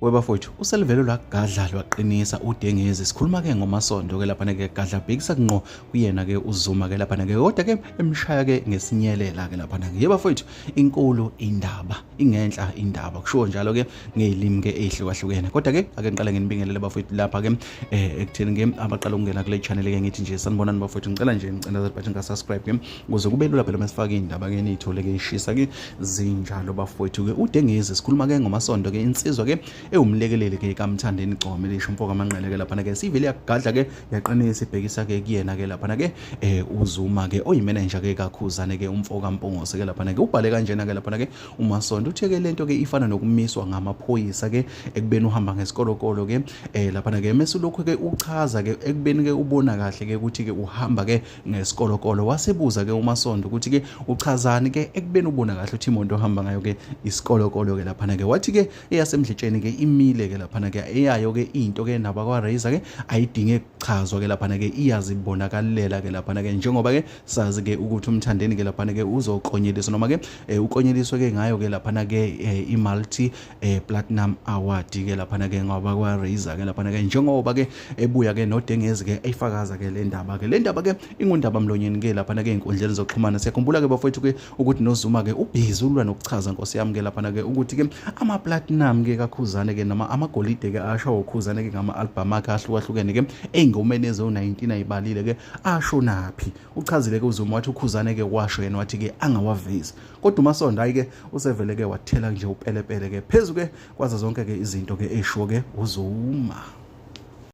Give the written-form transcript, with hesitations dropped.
Webafowethu useluvele lwagadla lwaqinisa udengezi. Sikhuluma ke ngoMasondo ke laphana ke, gadla bhekisa ngqo kuyena ke uZuma ke laphana ke, kodwa ke emshaya ke ngesinyelela ke laphana ke. Yebafowethu, inkulu indaba, ingenhla indaba, kushiwo njalo ke ngezilimi ke ezihlukahlukene. Kodwa ke ake ngiqale nginibingelele bafowethu lapha ke, ekutheni ke abaqala ukungena kule channel ke, ngithi nje sanibonani bafowethu. Ngicela nje ngicela button ka subscribe ke ukuze kube lula phela masifake indaba ke niyithole ke ishisa ke zinjalo bafowethu ke. Udengezi, sikhuluma ke ngoMasondo ke, insizwa ke ewumlekeleli ke kaMthandeni Gcome lisho umfo kaManqele ke laphana ke, sivele yagadla ke yaqinisa ibhekisa ke kuyena ke laphana ke uZuma ke oyimanager ke kaKhuzane ke umfo kaMpungose ke laphana ke. Ubhale kanjena ke laphana ke uMasondo, uthe ke lento ke ifana nokumiswa ngamaphoyisa ke ekubeni uhamba ngesikolokolo ke laphana ke, mase lokhu ke uchaza ke ekubeni ke ubona kahle ke ukuthi ke uhamba ke ngesikolokolo. Wasebuza ke uMasondo ukuthi ke uchazani ke ekubeni ubona kahle ukuthi imoto ohamba ngayo ke isikolokolo ke laphana ke. Wathi ke eyasemdletsheni ke imile ke laphana ke, eyayo ke into ke nabakwa Razor ke ayidinge kuchazwa ke laphana ke, iyazibonakalela ke laphana ke, njengoba ke sazi ke ukuthi uMthandeni ke laphana ke uzoklonyeliswa noma ke uklonyeliswe ke ngayo ke laphana ke i-multi platinum award ke laphana ke ngoba kwa Razor ke laphana ke, njengoba ke ebuya ke noDengezi ke eyifakaza ke le ndaba ke. Le ndaba ke ingundaba mlonyeni ke laphana ke einkundleni zokuxhumana. Siyakhumbula ke bafowethu ke ukuthi noZuma ke ubhizi ulwa nokuchaza nkosi yami ke laphana ke ukuthi ke ama platinum ke kaKhuzane ke noma amagolide ke asho uKhuzane ke ngama album akhe ahlukahlukene ke ey'ngomeni ezo-19 ayibalile ke ashonaphi. Uchazile ke uZuma wathi uKhuzane ke washo yena wathi ke angawavezi, kodwa uMasondo hayi ke usevele ke wathela nje upelepele ke phezu ke kwazo zonke ke izinto ke esho ke uZuma.